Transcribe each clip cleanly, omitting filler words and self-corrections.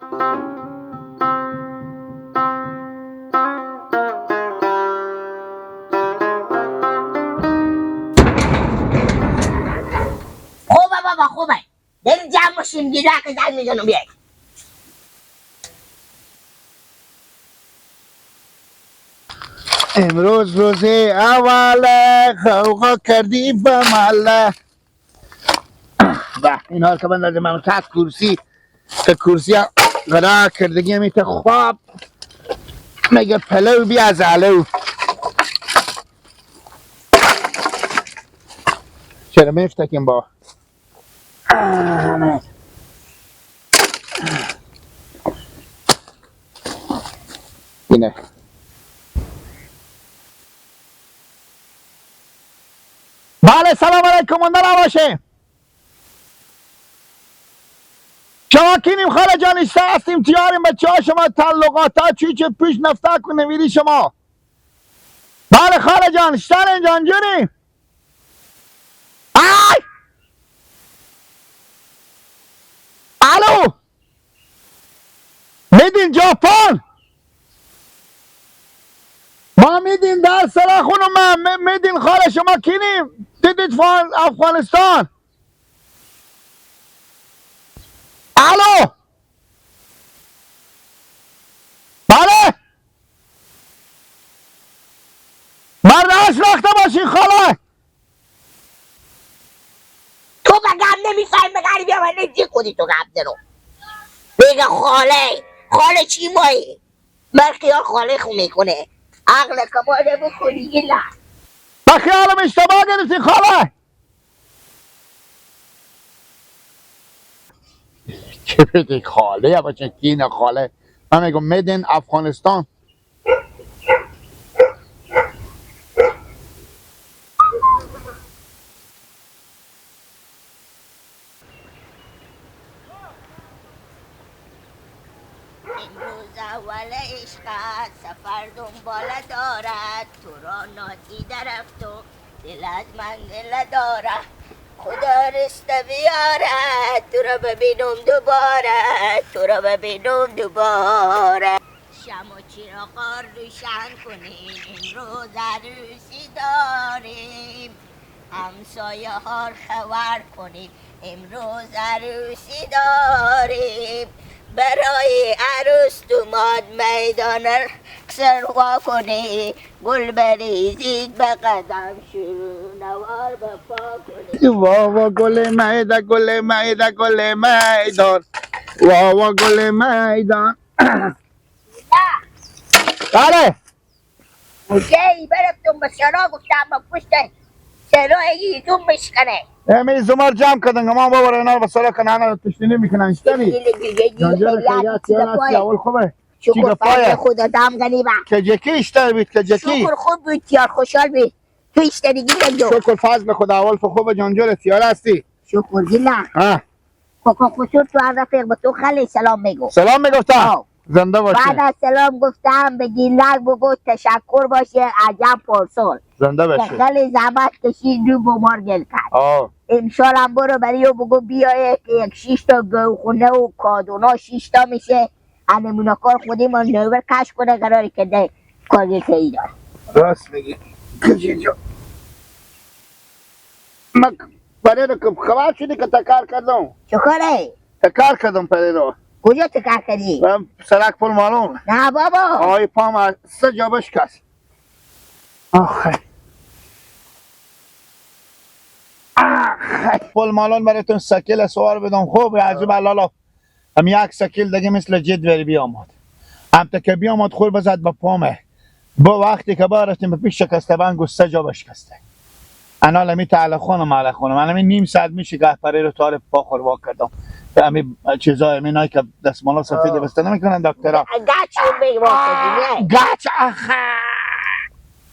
خوبه بابا خوبه. بریم جمع باشیم گیره که زنگ میزنم بیای. امروز روز اول خوغا کردی به محله. و این حال که من لازم تحت کرسی که کرسی غدا کردگی میته خواب مگه پلو بی از علو. چرا میفتکیم با اینه. بله سلام علیکم مندر باشه. شما کینیم خاله جان ایستا هستیم تیاریم بچه ها شما تعلقات ها چی چه پیش نفتا کنه شما. بله خاله جان شتر جان جونی. آی الو میدین ژاپن ما میدین در سر خونم میدین خاله شما کینیم دیدید افغانستان. الو بله مرد رخته باشی خاله. تو بگم نمیفهم بگری بیا من نجی خودی تو قبضه رو بگه خاله خاله چی مایی؟ من خیال خاله خو میکنه عقل کماله بکنی گیلا. با خیالم اشتباه گرفتی خاله. چه بده خاله یا باشه کینه خاله؟ من میگم میدین افغانستان. امروز اول عشق سفر دنباله دارد تو را نادیده رفت و دل از من گله دارد. خدا رسته بیارد تو را ببینم دوباره تو را ببینم دوباره. شم و چراغ روشن کنیم امروز عروسی داریم. همسایه ها خبر کنیم امروز عروسی داریم. برای عروس دوماد میدان سروا کنی گل بریزید به قدم شروع نوار به پا کنی. وا وا گل میدان گل میدان گل میدان وا وا گل میدان. بله اوکی برفتم به سرا گفتم با پشت سرا ایزون بشکنه. امی زمار جمع کردن ما بابا اینا رو به سرا کنن تشنی نمیکنن اشتنی. اول خوبه شکر فضل خدا دم غنیبه که جکی اشتر بید که جکی. شکر خوب بود تیار خوشحال بید تو اشتریگی لنجو. شکر فضل خدا اول خوبه جانجور تیار هستی. شکر گیلا کوکو خسور تو هر رفیق به تو خیلی سلام میگو. سلام میگفتم زنده باشه. بعد از سلام گفتم به گیلک بگو تشکر باشه عجب پرسول زنده باشه خیلی زحمت کشید رو بمار گل کرد. امشال هم برو برای او بگو بیایه که یک 6 تا گوخونه و کادونا 6 تا میشه انمونا کار خودی ما نوبر کش کنه قراری که ده کارگل که ای دار. راست میگی کجی جا من برای رو که خبر شدی که تکار کردم. چه کاره؟ تکار کردم برای رو. کجا تکار کردی؟ من سرک پل معلوم. نه بابا آی پام از سه جا بشکست. آخه آخه پل مالون براتون سکیل سوار بدم. خوب عجب لالا هم یک سکیل دیگه مثل جد وری بیامد. هم تا که بیامد خور بزد به پامه. با وقتی که بارفتیم به پیش شکسته بنگ و سه جا بشکسته. انا لمی تعالی خونم علی خونم. انا می نیم ساعت میشه که پری رو تار پا خور وا کردم. همین چیزای همین نای که دستمالا سفید بسته نمیکنن دکترا. گچ بگو گچ آخه.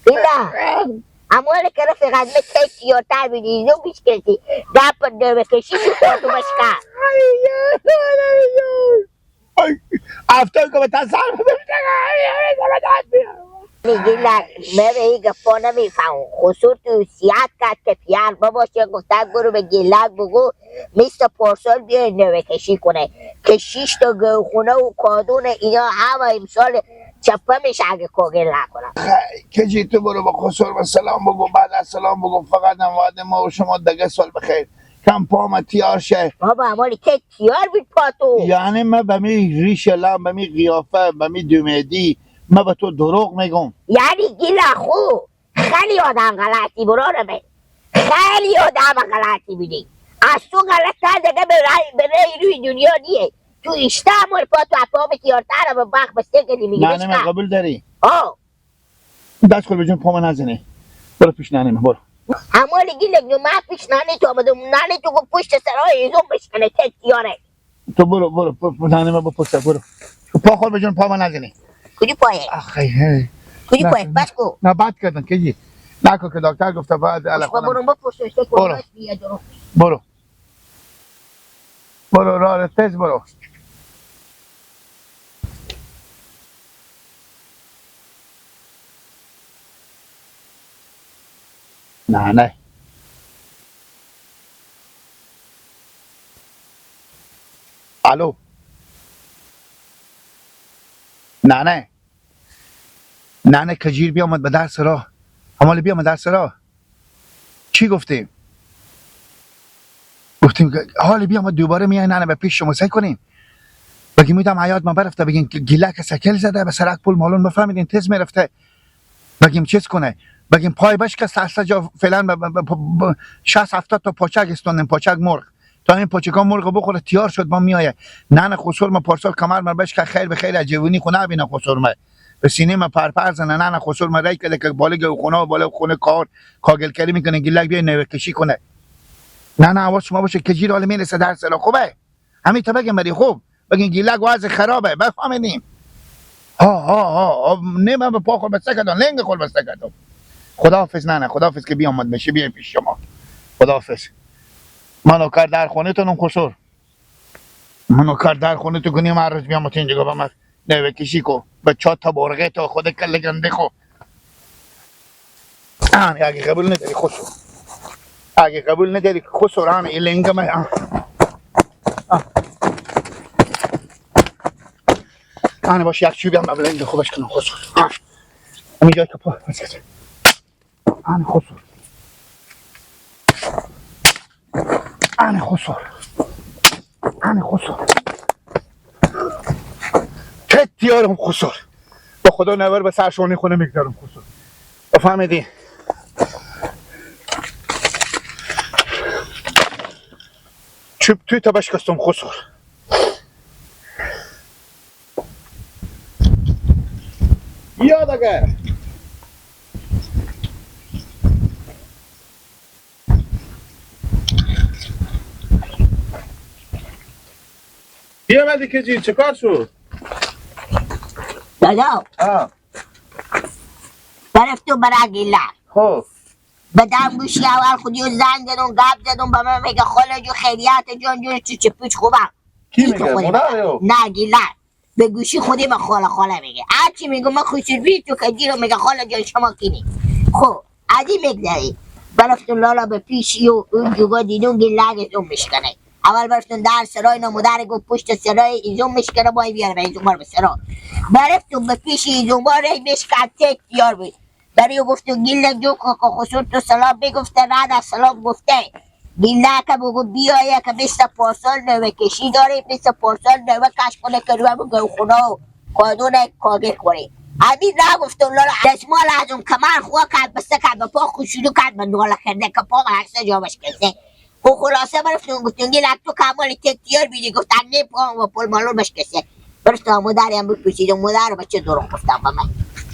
اینا اموال که رفیق از من تیک یورتر بیدی اینو بیش کردی گپ دو بکشی تو بشکر. افتاد که به تصرف گیلک من به این گپا نمیفهم. خصوص تو سیاد کرد که پیار بباشه گفته برو به گیلک بگو مثل پارسال بیای نوه کشی کنه که 6 تا گوخونه و کادون اینا همه امسال چپه میشه اگه کاگل نکنم. کجی تو برو با خسرو و سلام بگو، بعد از سلام بگو فقط هم وعده ما و شما دیگه سال بخیر کم پام تیار شه. بابا امالی که تیار بید پا تو. یعنی من به می ریش لم، به می قیافه، به می دومیدی من به تو دروغ میگم. یعنی گیلا خو خیلی آدم غلطی برارمه، خیلی آدم غلطی بیدی. از تو غلط دیگه به رای روی دنیا نیه. تو اشته امال پا تو اپام تیارتر به بخ بسته کردی میگی. نه نه قبول داری؟ آه دست کن به جون پامه نزنی، برو پیش ننه برو. امال گیلک نو من پیش ننه تو آمدم، ننه تو گفت پشت سرای ایزون بشکنه تک تیاره. تو برو برو ننه من بپرسه برو. پا خور به جون پامه نزنی. کجی پایه؟ آخه کجی پایه؟ بس کو. نه بد کردن کجی؟ نکن که دکتر گفته بعد الان برو بپرسه برو. برو. برو راه تز برو. نه نه الو نه نه نه نه کجیر بیامد به درس راه، همالی بیامد درس راه. چی گفتیم؟ گفتیم حالی بیامد دوباره میای نه نه به پیش شما سعی کنیم بگیم میدم حیات ما برفته، بگیم گیلک سکل زده به سرک پول مالون بفهمیدین تز میرفته، بگیم چیز کنه، بگیم پای بشکست اصلا جا فعلا 60 70 تا پاچک استوندیم، پاچک مرغ تا این پاچکا مرغ بخوره تیار شد با میایه. نه نه خسر ما پارسال کمر من بشک خیر به خیر از جوونی خونه بینه خسر ما به سینه ما پرپر زنه. نه نه خسر ما رای کرده که بالا خونه و بالا خونه کار کاگل کاری میکنه گیلک بیای نوه کشی کنه. نه نه حواس شما باشه که جیر حال میرسه در سلا خوبه همین تا بگم بری خوب بگین گیلک وضع خرابه بفهمیدیم. ها ها ها نه من به پا خور بسته کردم، لنگ خور بسته کردم. خداحافظ. نه نه خداحافظ که بیامد میشه بیایم پیش شما. خداحافظ. منو کار در خونه تونم خسر، منو کار در خونه تو کنیم هر روز بیام تو اینجا به من نوه کشی کو به چهار تا برغه تو خود کله گنده خو. اگه قبول نداری خسر، اگه قبول نداری خسر آن این لنگ من آن باش یک چوبی هم لنگ خوبش کنم خسر. همین جای که پا آن خسر، آن خسر، آن خسر چه تیارم خسر با خدا نور به سرشونی خونه میگذارم خسر. بفهمیدی؟ چوب توی تا بشکستم خسر. بیا دیگه بیامدی که جی چه کار شد؟ دادا برفتم برای گیلک. خب بدم گوشی اول خودی رو زنگ زدم گپ زدم به من میگه خاله جو خیریت جان جون چه چه پیچ خوبم. کی میگه؟ مادر؟ نه گیلک به گوشی خودی به خاله خاله میگه هرچی میگم من خوشبی تو که گیرو میگه خاله جان شما کینی. خب از این میگذری برفتم لالا به پیشی و اون جوگا دیدون گیلک ایزون میشکنه. اول برفتم در سرای نمودر گفت پشت سرای ایزون میشکنه بای بیاره به ایزون بار به سرای. برفتم به پیش ایزون بار میشکن تک تیار بود. برای گفتم گیلک جو که خسر تو سلام بگفته رد از سلام گفته گیلک بگو بیایه که 20 پارسال نوه کشی داره 20 پارسال نوه کش کنه که روی بگو خونه و کادون کاگل کنه. همین نگفتم لالا دستمال از اون کمر خوا کرد بسته کرد به پا خوشولو کرد به ناله کرده که پا هر جا بشکسته. و خلاصه برفتم گفتم گیلک تو کمال تک تیار بیدی گفتن نه پا و پل مالون بشکسته. برفتم مادرم بپرسیدم مادر بچه دروغ گفتم به من.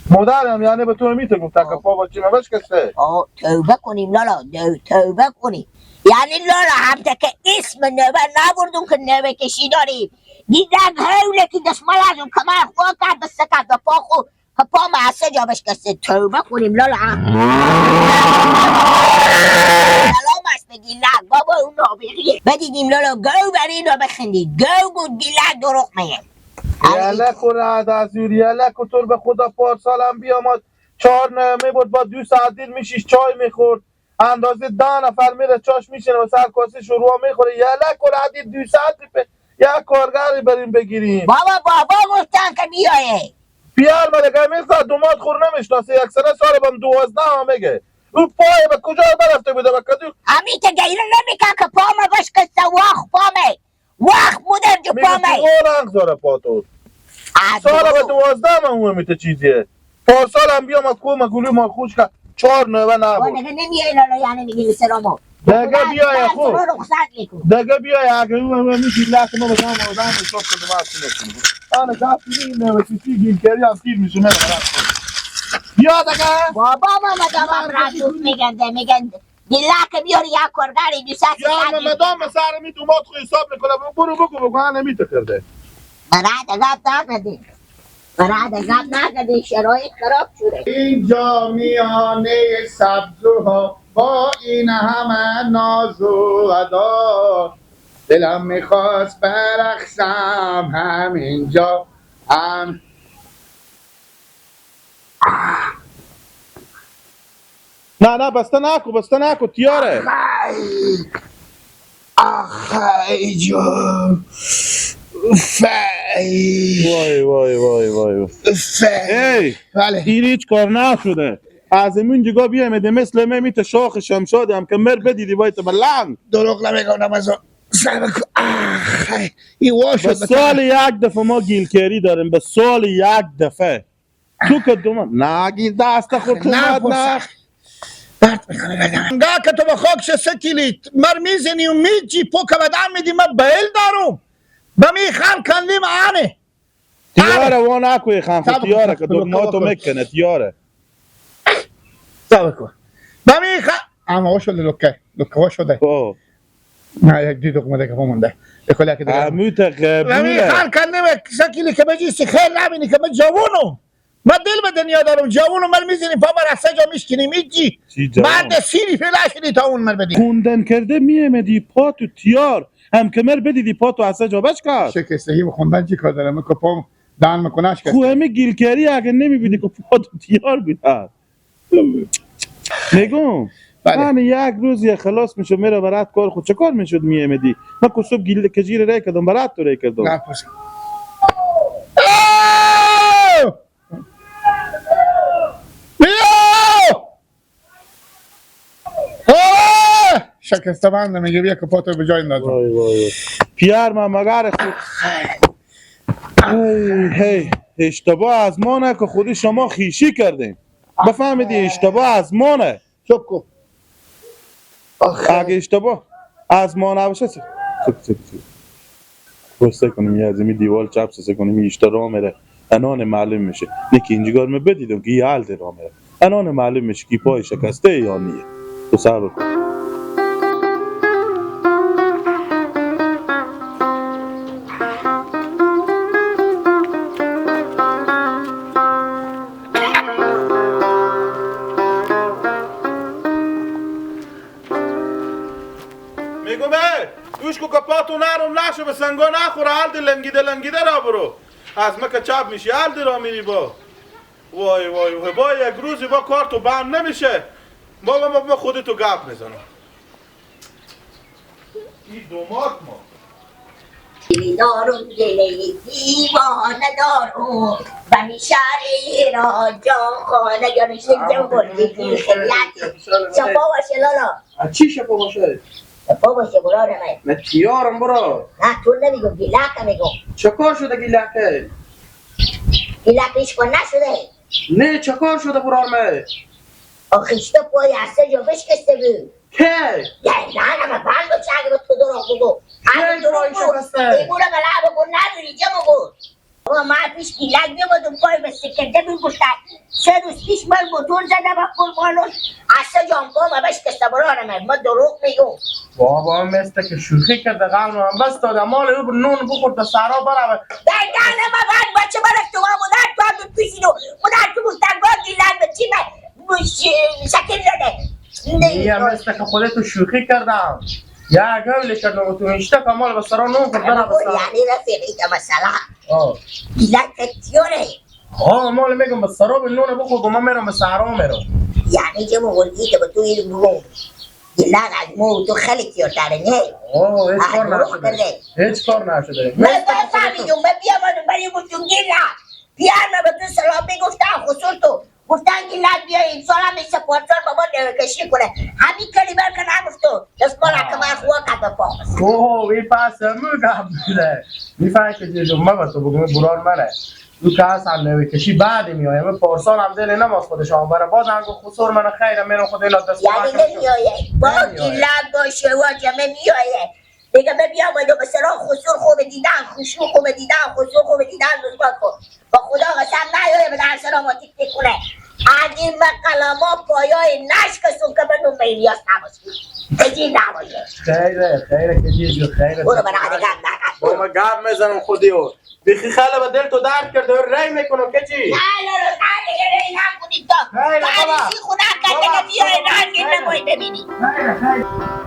مادرم یعنی به تو میته گفت که پا بچه بشکسته. آه توبه کنیم لالا توبه کنیم. یعنی لالا هم که اسم نوه نبردم که نوه کشی داریم دیدم حوله که دستمال از اون کمر خوا کرد بسته کرد به پا خو که پا محسه جا بشکسته. توبه کنیم لالا. سلام است به گیلک بابا اون نابغیه. بدیدیم لالا گو بر این را بخندید گو بود گیلک دروغ میگه. یلک و رعد از یلک و تور به خدا پارسالم بیامد 4 نه میبرد با 2 ساعت دیر میشیش چای میخورد اندازه 10 نفر میره چاش میشینه و سر کاسه شروع میخوره یلک و ردی 2 ساعت یک کارگری بریم بگیریم. بابا بابا گفتن که بیایه پیار ملکه میزد دومات خور نمیشناسه یک سنه سال بم 12 هم میگه او پای به کجا برفته بوده به کدو همی که گیره نمیکن که پامه بشکسته واخ پامه واخ بودم جو پامه میگه تو رنگ داره پا تو سال به 12 هم اون میته چیزیه پارسال هم بیام از کوم گلو ما خوش که 4 نوه نبود دیگه نمیای لالا یعنی میگی سلامو دیگه بیای خو رخصت میکنم دیگه بیای اگه اون میشی لحظه ما بزنم آدم حساب کنم از انا کافی نه چیزی گیر کردی هم تیر میشه نه بیا دیگه بابا ما مدام راتوت میگن میگن گلاک بیاری یا کارگری دو ساعت یا مدام سر می دومات خو حساب میکنه برو بگو بگو نمیته کرده برات عذاب نکردی برات عذاب نکردی شرایط خراب شده اینجا میانه سبزوها با این همه ناز و ادا دلم میخواست برقصم همینجا هم نه نه بسته نکو بسته نکو تیاره آخ جان وای وای وای وای ای بله این هیچ کار نشده از این جگاه بیامده مثل من میت شاخ شمشادم که مر بدیدی باید بلند دروغ نمیگم نمازو این وا شد به سال یک دفعه ما گیلکری داریم به سال یک دفعه تو که دوم نه گیل دست خود نه نه درد میکنه بدن گاه که تو به خاک شسته کلیت مر میزنی و میجی پو که بدن میدی من بیل دارم به می خان کندیم آنه تیاره وا نکوی خان خود تیاره که دگماتو میکنه تیاره صبر کن به می خان اما وا شده لکه لکه وا شده نه یک دی دگمه دیگه مونده بکل که دیگه عموت قبوله به می خان کندیم شکلی که بجیستی خیر نبینی که من جوونم من دل به دنیا دارم جوونم من میزنیم پا من از جا میشکنیم میجی مرد سیری فلاشنی تا اون من بدی خوندن کرده میامدی پا تو تیار هم که مر بدیدی پا تو از جا بش کرد شکستگی بخوندن چی کار دارم که پام دهن میکنه شکست خو همه گیلکری اگه نمیبینی که پا تو تیار بیاد میگم من یک روز یه خلاص میشه میره برات کار خود چه کار میشد میامدی من که صبح گیل کجیر ری کردم برات تو ری کردم نه پس شکسته بنده میگه بیا که پاتو به جای اندازم وای وای پیار ما مگر خود هی اشتباه از ما نه که خودی شما خیشی کردیم بفهمیدی اشتباه از ما نه چپ کو اگه اشتباه از ما نباشه چه چه چه کنیم یه از این دیوال چپ سه کنیم ایشتا راه میره انان معلوم میشه نکی اینجا می بدیدم که یه حالت راه میره انان معلوم میشه که پای شکسته یا نیه تو صبر کن میگم دوش کو کپاتو نرم نشو به سنگا نخوره حال لنگیده لنگیده را برو از مکه چپ میشی حال را میری با وای وای وای با یک روزی با کار تو بند نمیشه بابا ما خودتو گپ میزنم این دومات ما دارم دل دیوانه دارم و می شهر را جا خانه یا نشته جا بردی خیلیتی شفا باشه لالا چی شفا باشه؟ شفا باشه برا من من تیارم برا نه تو نمیگم گیلک میگم چه کار شده گیلکه؟ گیلک هیچ کار نشده نه چه کار شده برا من؟ آخیشته پای از سه جا بشکسته بود که؟ نه نه نه بند بچه اگه تو دروغ بگو اگه دروغ بگو ایمونه بلا بگو نداری چه بگو بابا من پیش گیلک میبودم پای به سکنده میگفتن 3 روز پیش من موتور زدم و قربانون از سه جام پا بشکسته برا من ما دروغ میگم بابا مثل که شوخی کرده قلب من بس داده مال او نون بخور تا سرا بروه در نه ما بعد بچه من تو بودن تو هم پیشینو بودن تو گفتن با گیلک به چی من شکل داده یه مثل که خودتو شوخی کردم یا گولی کردم تو اینشتا کمال به سرا نون خورد برا به سرا یعنی رفیقی که مثلا گیلک تیاره ها مال میگم به سراب نون بخور، من میرم به صحرا میرم. یعنی چه مغلقی که به تو اینو بگم گلک از مو تو خیلی تیرتره نه؟ آه هیچ کار دروغ نشده. کرده. هیچ کار نشده. من فهمیدم، من بیامدم برای گفتم گلک پیار من به تو سلام میگفتم خصوص تو گفتن گلک بیا این سال هم مثل پارسال بابا نوکشی کنه، همین کلمه که نگفتم دست مال که من خوا کرد به پا. اوه این پس مو گپ بوده. میفهمی که جیجو من به تو بگم بران منه او که اصلا نوکشی بعد میایه. من پارسال هم دل نماز خودش آن باز هم گفت خسور من خیرم میرم خود اینا دست یعنی نمیایه با گلک باشه و جمعه میایه دیگه. من بیامدم به سراغ خسور خوب دیدن خشوع خوب دیدن خسور خوب دیدن دوست کن با خدا قسم نیایه به در سلام تیک تیک کنه. از این کلما پایای نشکستون که من به الیاس نباشه کجی نباشه. خیره خیره که جیجو خیره. برو برای دیگه نکن. با ما گپ میزنم خودی و بیخی خیلی به دل تو درد کرده و ری میکنم که چی؟ نه نه نه دیگه ری نکنید تا خیلی بابا. بعدشی خونه کرده که بیای رنگ نمایی ببینی. خیره خیره.